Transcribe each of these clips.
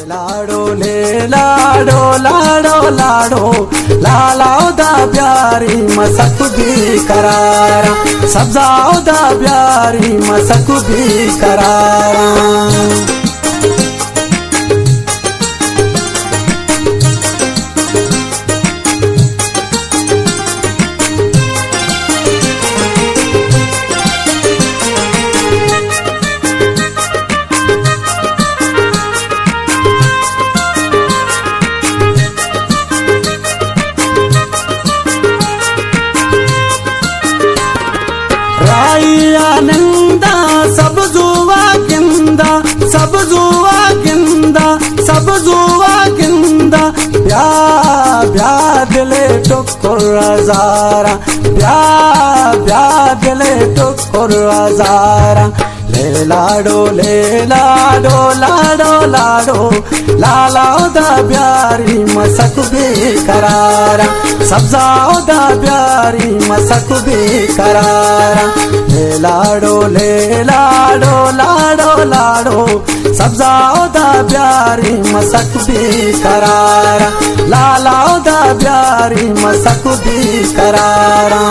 لاڑو لے لاڑو، لاڑو لاڑو، لالا اودا بیاری مسک بے قرارا، سبزا اودا بیاری مسک بے قرارا۔ راہی ءَ نندا، سبزو ءَ گندا، سبزو ءَ گندا، سبزو ءَ گندا۔ بیا، بیا دل ءِ ٹکر ءَ زاراں، بیا، بیا دل ءِ ٹکر ءَ زاراں۔ لے لاڑو، لے لاڑو، لاڑو لاڑو، لالا اودا بیاری مسک بے قرارا، سبزا اودا بیاری مسک بے قرارا۔ لے لاڑو، لے لاڑو، لاڑو لاڑو، سبزا اودا بیاری مسک بے قرارا، لالا اودا بیاری مسک بے قرارا۔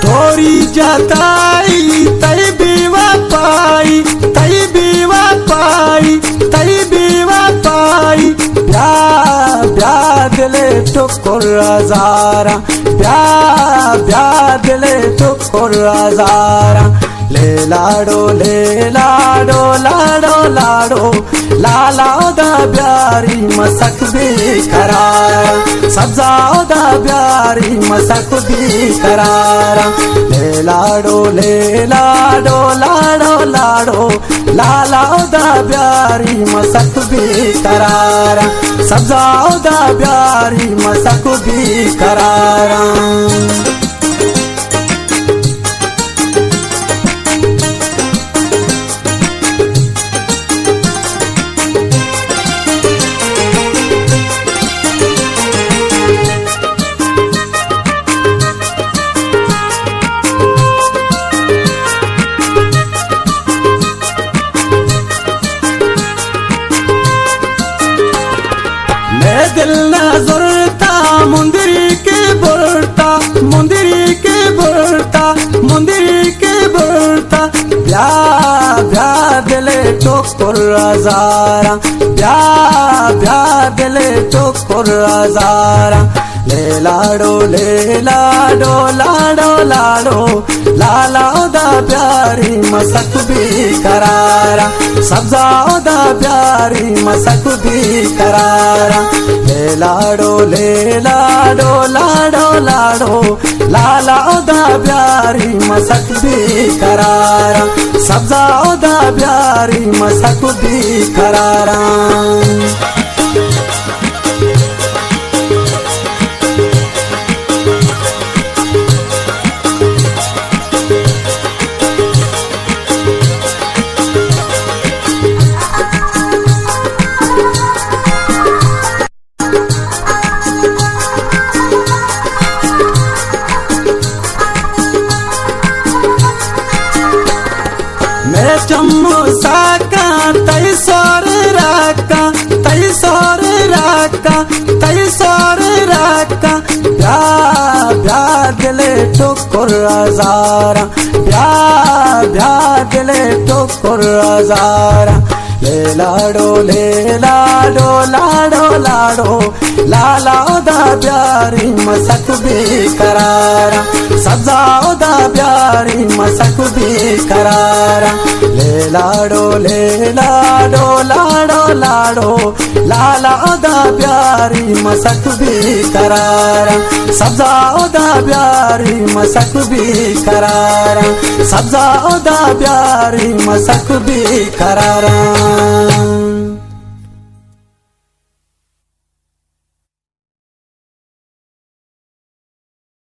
توری جتائی، تئی بے وفائی، تئی بے وفائی، تئی بے وفائی۔ بیا، بیا دل ءِ ٹکر ءَ زاراں، بیا، بیا دل ءِ ٹکر ءَ زاراں۔ لے لاڑو، لے لاڑو، لاڑو لاڑو، لالا اودا بیاری مسک بے قرارا، سبزا اودا بیاری مسک بے قرارا۔ لے لاڑو، لے لاڑو، لاڑو لاڑو، لالا اودا بیاری مسک بے قرارا، سبزا اودا بیاری مسک بے قرارا۔ مئے دل نا زرتا مندری کے برتا، مندری کے برتا، مندری کے برتا۔ بیا، بیا دل ءِ ٹکر ءَ زاراں، بیا، بیا دل ءِ ٹکر ءَ زاراں۔ لے لاڑو، لے لاڑو، لاڑو لاڑو، لالا اودا بیاری مسک بے قرارا، سبزا اودا بیاری مسک بے قرارا۔ لے لاڑو، لے لاڑو، لاڑو لاڑو، لالا اودا بیاری مسک بے قرارا، سبزا اودا بیاری مسک بے قرارا۔ مئے چم ساکاں تئی سور راکاں، تئی سور راکاں، تئی سور راکاں۔ بیا، بیا دل ءِ ٹکر ءَ زاراں، بیا، بیا دل ءِ ٹکر ءَ زاراں۔ لے لاڑو، لے لاڑو، لاڑو لاڑو، لالا اودا بیاری مسک بے قرارا، سبزا اودا بیاری مسک بے قرارا۔ لے لاڑو، لے لاڑو، لاڑو لاڑو، لالا اودا بیاری مسک بے قرارا، سبزا اودا بیاری مسک بے قرارا، سبزا اودا بیاری مسک بے قرارا۔